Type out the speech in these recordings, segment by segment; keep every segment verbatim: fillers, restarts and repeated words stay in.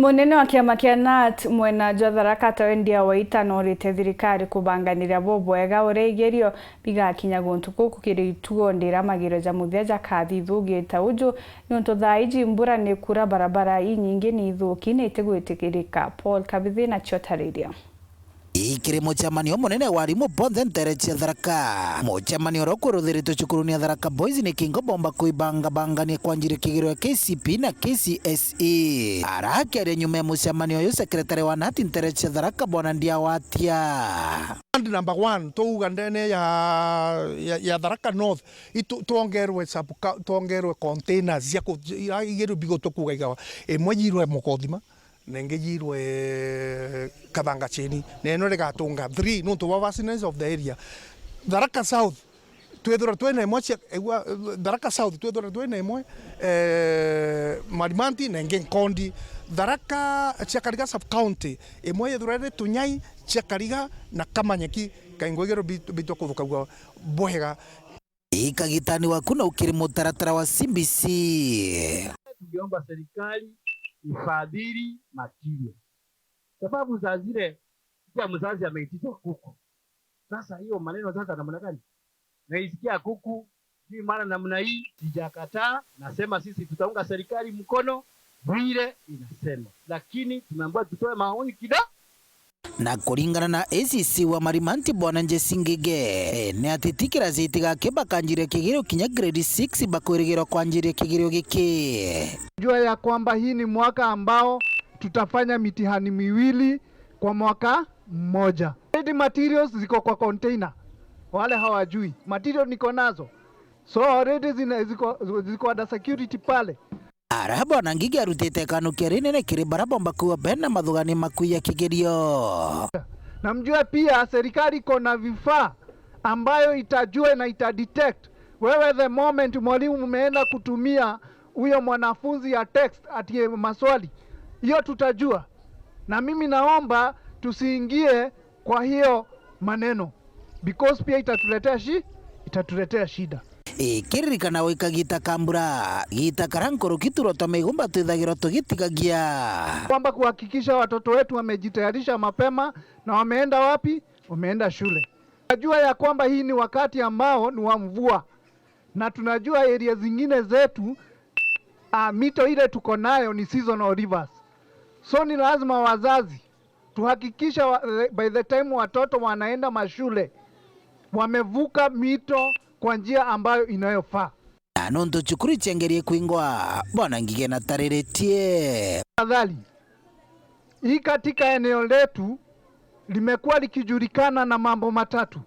Munene wa kiama kia nat mwena jwa Tharaka Tawe Ndia Waita norite thirikari kubanganiria bubwega uria igerio bigakinya guntu kuku kiri itugo ndiramagiro ja muthia jakathithugite uju, niuntu thaa iji mbura ni kura, barabara inyingi ni ithuki na itigwitikirika. Paul Kabithi nacio tariria. Ikiri mucemanio munene wa arimu bonthe ntere cia Tharaka. Mucemanio uria ukuruthiritwe cukuruni ya Tharaka Boys ni kingo bomba kwibangabangania kwanjiria kigerio ya K C P na K C S E. Arakiaria nyuma ya mucemanio uyu, secretary wa nat ntere cia Tharaka Bwana Ndia Watia. Demand number one, twauga ndene ya, ya, ya Tharaka North, itu-, twongerwe sub-, ka-, twongerwe containers cia ku-, ya igerio bigutwe kuga igawa. Imwe yirwe Mukothima, na ingi yirwe Kathanga Cheni, na ino rigatunga three, nontu bwa vastness of the area. Tharaka South, twithirwa twina imwe cia, igua, Tharaka South, twithirwa twina imwe, eh, Marimanti, na ingi Nkondi. Tharaka cia Kariga sub county, imwe yithirwa iri Tunyai, cia Kariga, na Kamanyeki, kaingo igerio bit-, bitwa kuthukagua bwega. Ikagitani waku na ukiri mutaratara wa C B C. Tungeomba serikali ifadhili material. Sababu saa zile pia mzazi ameitisha kuku. Sasa hiyo maneno sasa namna gani? Naisikia kuku, sijui mara namna hii, sijakataa, nasema sisi tutaunga serikali mkono vile inasema. Lakini tumeambiwa tutoe maoni kidogo. Na kuringana na A C C wa Marimanti Bwana Jesse Ngige, ni ati ti kirasi itigakibakanjire kigerio kinya grade six bakwirigirwa kwanjiria kigerio giki. Jua ya kwamba hii ni mwaka ambao tutafanya mitihani miwili kwa mwaka mmoja. Ready materials ziko kwa container. Wale hawajui. Material niko nazo. So already zina-, ziko, ziko under security pale. Ara Bwana Ngigi arutite kanukia rinene kiri bara bomba kuua bena mathugania ma kuiya kigerio. Na mjue pia serikali iko na vifaa ambayo itajua na itadetect wewe the moment mwalimu umeenda kutumia huyo mwanafunzi ya text atie maswali. Hiyo tutajua. Na mimi naomba tusiingie kwa hiyo maneno, because pia itatuletea shi-, itatuletea shida. Ii, kiririkana gwi kagita ka mbura, gita kara nkuruki turota migumba twithagirwa tugitigagia. Kwamba kuhakikisha watoto wetu wamejitayarisha mapema na wameenda wapi? Wameenda shule. Najua ya kwamba hii ni wakati ambao ni wa mvua. Na tunajua area zingine zetu, ah, mito ile tuko nayo ni seasonal rivers. So ni lazima wazazi tuhakikisha wa, by the time watoto wanaenda mashule, wamevuka mito kwa njia ambayo inayofaa. Na nontu cukuru ichengerie kwingwa, Bwana Ngige natariritie. Tafadhali, hii katika eneo letu limekuwa likijulikana na mambo matatu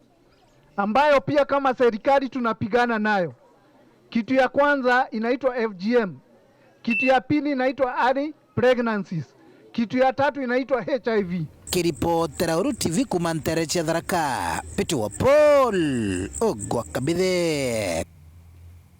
ambayo pia kama serikali tunapigana nayo. Kitu ya kwanza inaitwa F G M. Kitu ya pili inaitwa early pregnancies. Kitu ya tatu inaitwa H I V. Kiripotera Uru T V kuma ntere cia Tharaka, Peter wa Paul, Ogwa Kabithe.